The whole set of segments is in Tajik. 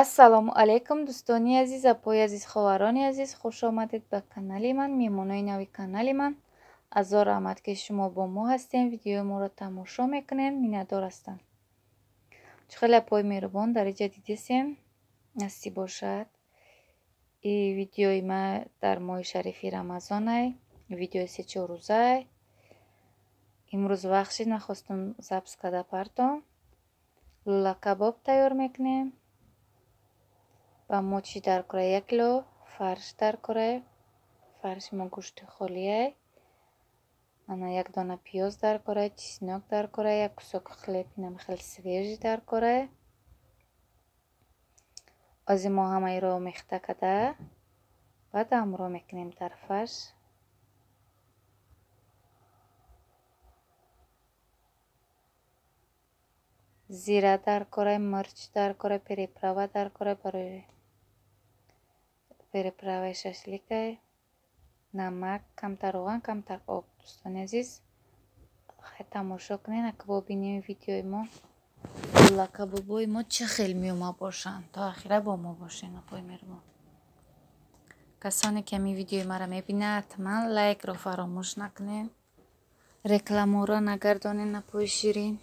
Ассалому алайкум, дӯстони азиз, апои азиз, хоҳарони азиз, хуш омадед ба канали ман, меҳмонои нави канали ман. Азор раҳмат, ки шумо бо мо ҳастем, видеои моро тамошо мекунед, миннатдор ҳастам. Чӣ хеле апои меҳрубон дар инҷа дидесем, насиб бошад. И видеои ма дар моҳи шарифи Рамазонай, видеои се-чор рӯзай. Имрӯз вақт шид, нахостум запис карда партом. Лӯла кабоб тайёр мекунем. Ба мо чӣ дар кора? 1 кило фарш дар кора. Фарши мо гӯшти холиай. Ана як дона пиёз дар кора, чеснок дар кора, як кусок хлеб инам хеле свежий дар кора. Ози мо ҳамаиро омехта карда, баъд ҳамроҳ мекунем дар фарш. Зира дар кора, мирч дар кора, приправа дар кора барои приправаи шашликай, намак, камтар равған, камтар об. Дӯстони азиз, хай тамошо кунед, ака бибинем видеои мо. Лӯла кабобои мо чӣ хел меома бошанд. То ахира бо мо бошед, апои меҳрубон. Касоне ки ҳамин видеои маро мебинад, ҳатман лайкро фаромӯш накунед. Рекламаро нагардонед, апои ширин.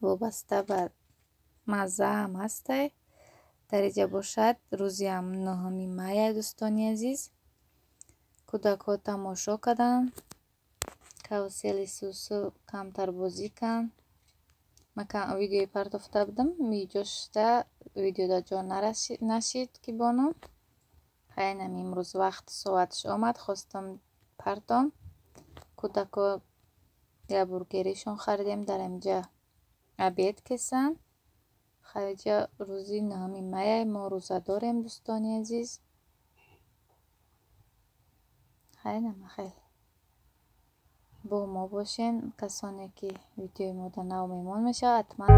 Вобаста ба маззаам ҳастай. Дар инҷа бошад рӯзи 9 мая, дӯстони азиз. Кӯдакҳо тамошо карданд. Карусели сусу камтар бозӣ канд. Ман видеои партофта будам, видео шуда видеода ҷо нашид ки бонам. Хайнам имрӯз вақт соаташ омад, хостам партом. Кӯдакҳо як бургеришон харидем, дар инҷа обед кесанд. Хайҷа рӯзи 9 мая мо рӯза дорем, дӯстони азиз. Хайнам хел. Бо мо бошен. Касоне ки видеои мода нав меҳмон мешавад, ҳатман